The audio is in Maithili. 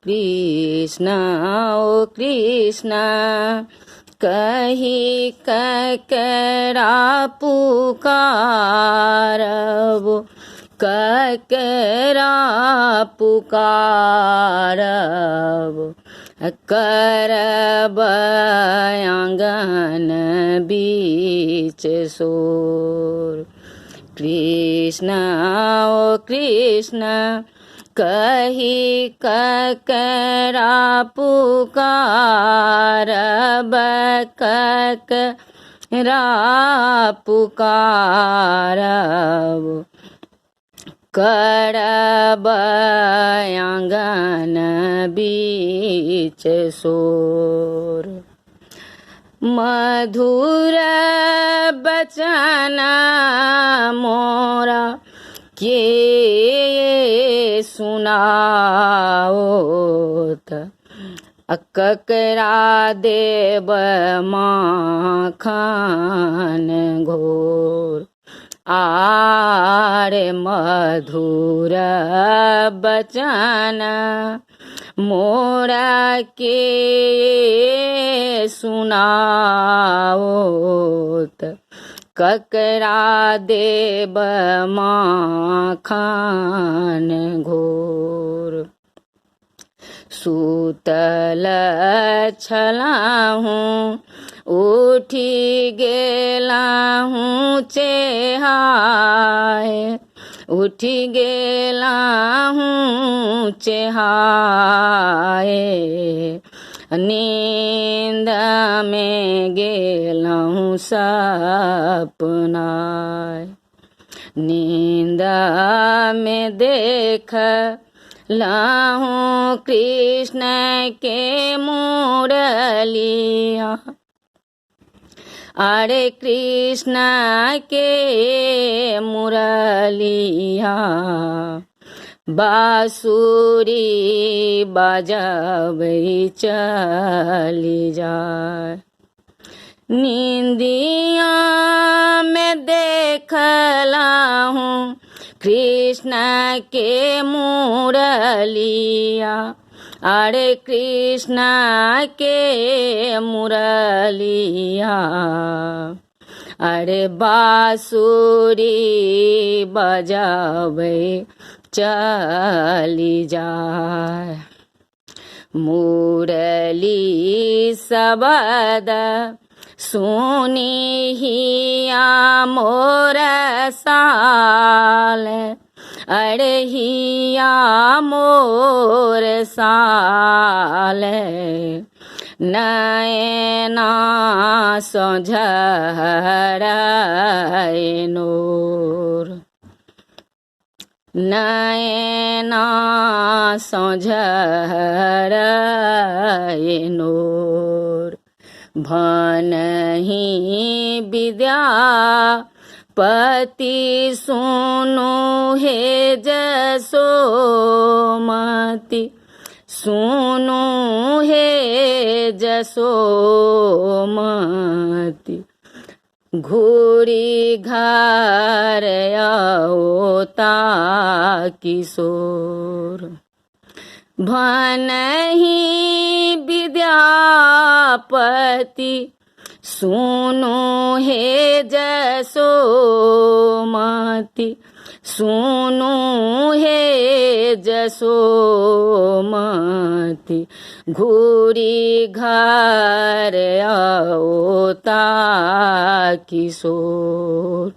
कृष्ण ओ कृष्ण कही ककरा पुकारब, ककरा पुकारब, करब आंगन बीच शोर। कृष्ण ओ कृष्ण कही ककरा पुकारब, ककरा पुकारब, करब आंगन बीच शोर। मधुर बचन मोरा के सुनाओत, ककरा देब माखन घोर। आरे मधुर बचन मोरा के सुनाओत, ककरा देब माखन घोर। सुतल छलहुँ उठि गेलहुँ चेहाय, उठि गेलहुँ चेहाय, नींद में गेलहुँ सपनाय। नींद में देख लहूँ कृष्ण के मुरलिया, अरे कृष्ण के मुरलिया, बाँसुरी बजबै चली जाय। नींदिया में देखलहुँ कृष्ण के मुरलिया, अरे कृष्ण के मुरलिया, अरे बाँसुरी बजबै चली जाय। मुरली शबद सुनी हिया मोर साल, अरे हिया मोर साल, नैना सँ झरय नोर, नैना सँ झरय नोर। भनहि विद्यापति सुनु हे जसोमति, सुनु हे जसोमति, घूरि घर अओता किशोर। भनहि विद्यापति सुनु हे जसोमति, सुनु हे जसोमति, घूरि घर अओता किशोर।